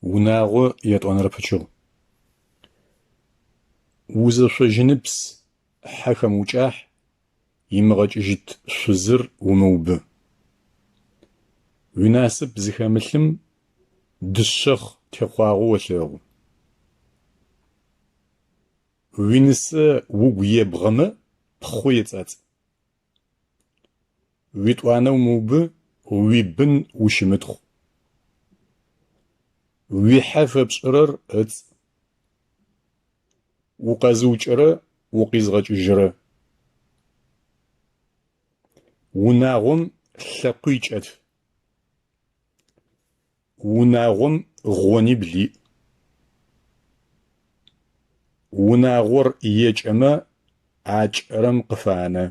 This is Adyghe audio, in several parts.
Унагъо ятӏонэрэ пычыгъу. Узэшъожьыныпс хьэ хэмыукӏахь, имыгъэкӏыжьыт шъузыр умыубы. Уинасып зыхэмылъым дышъэхъ техъуагъэу олъэгъу. Уинысэ угу ебгъэмэ, пхъу ецӏацӏ. Уитӏуанэ умыубы, уибын ущымытхъу. Уихьэ фэпшӏырэр ыцӏ. Укъэзыукӏырэ укъизгъэкӏыжьырэ. Унагъом лъэкъуий кӏэт. Унагъом гъонибл иӏ. Унагъор екӏэмэ, акӏэрэм къыфанэ.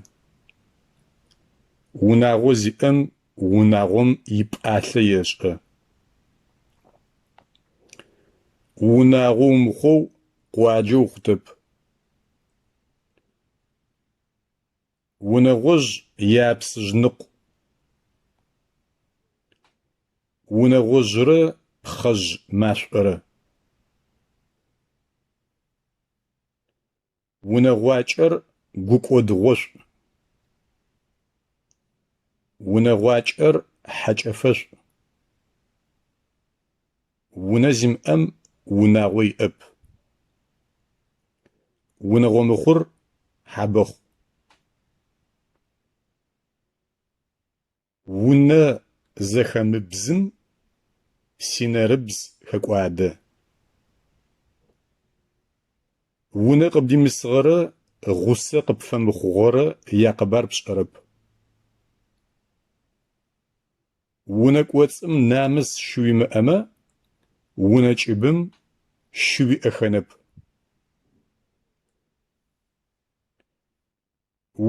Унагъо зиӏэм унагъом ипӏалъэ ешӏэ. Унагъо умыхъоу къуаджэ ухъутэп. Унэгъожъ иапсыжъ ныкъу. Унэгъожъырэ пхъэжъ машӏорэ. Унэгъуакӏэр гукӏодыгъошӏу. Унэгъуакӏэр хьакӏэфэшӏу. Унэ зимыӏэм унагъо иӏэп. Унэгъо мыхъур хьабэхъу. Унэ зэхэмыбзым синэрыбз хэкӏуадэ. Унэ къыбдимысыгъэрэ гъусэ къыпфэмыхъугъэрэ якъэбар пшӏэрэп. Унэ кӏоцӏым намыс щыуимыӏэмэ, унэ кӏыбым щыуиӏэхэнэп.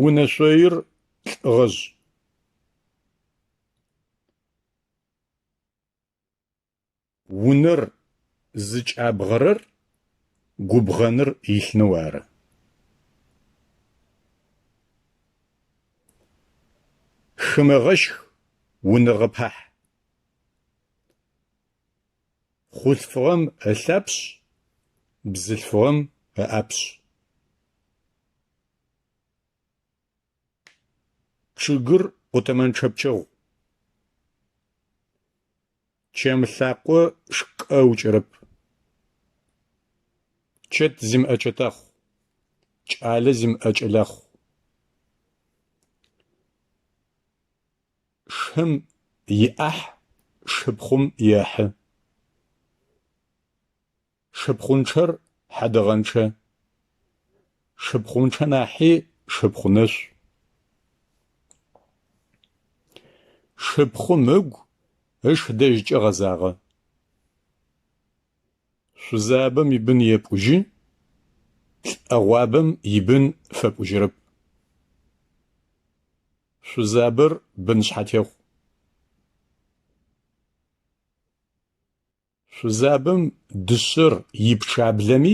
Унэ шъоир лӏыгъэжъ. Унэр зыкӏабгъэрэр губгъэныр илъынэу ары. Хымэ гъэщх, унэ гъэпахь. Хъулъфыгъэм ылъапшъ, бзылъфыгъэм ыӏапшъ. Чъыгыр къутэмэнчъэ пчэгъу. Чэм лъакъо шкӏэ ыукӏырэп. Чэт зимыӏэ чэтэхъу, кӏалэ зимыӏэ кӏэлэхъу. Шым иӏахь шыпхъум ехьы. Шыпхъунчъэр хьэдэгъэнчъэ. Шыпхъунчъэ нахьи шыпхъу нэшъу. Шыпхъум ыгу ыш дэжькӏэ гъэзагъэ. Шъузабэм ибын епӏужьы, лӏэгъуабэм ибын фэпӏужьырэп. Шъузабэр бын шъхьатехъу. Шъузабэм дышъэр ипчъаблэми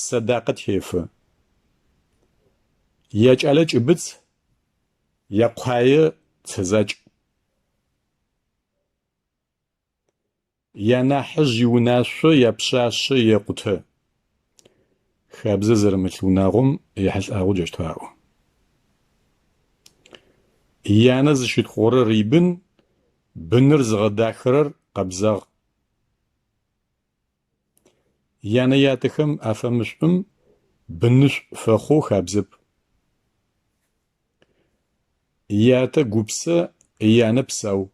сэдакъэ тефэ. Якӏалэ кӏыбыц, якъуае цэзакӏ. Янахьыжъ иунашъо япшъашъэ екъутэ. Хабзэ зэрымылъ унагъом ехьылӏагъэу джащтэу аӏо. Янэ зыщытхъурэр ибын, быныр зыгъэдахэрэр къэбзагъ. Янэ-ятэхэм афэмышӏум бынышӏу фэхъоу хабзэп. Ятэ гупсэ, янэ псау.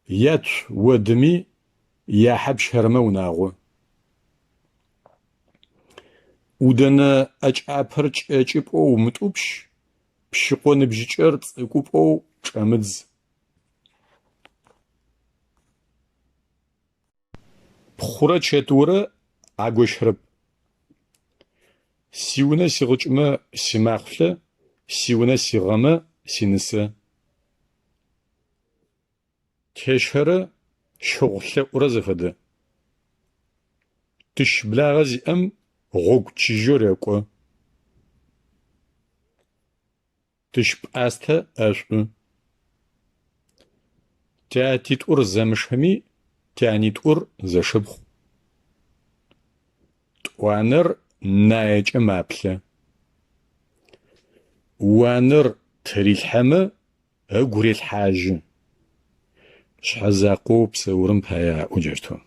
Яцу одыми, яхьэ пщэрымэ унагъо. ӏудэнэ ӏэкӏапэр кӏэкӏы пӏоу умытӏупщ, пщыкъо ныбжьыкӏэр цӏыкӏу пӏоу чӏэмыдз. Пхъурэ чэтыурэ агощырэп. Сиунэ сигъыкӏмэ симахъулъэ, сиунэ сигъэмэ синысэ. Тещэрэ щыгъу лъэӏурэ зэфэдэ. Тыщ благъэ зиӏэм гъогу чыжьэу рэкӏо. Тыщ пӏастэ ӏэшӏу. Тятитӏур зэмышхэми. Тянитӏур зэшыпхъу. Тӏуанэр наекӏэ маплъэ. Уанэр тырилъхьэмэ, ыгу релъхьажьы. Шъхьэзакъоу псэурэм пае аӏо джаущтэу.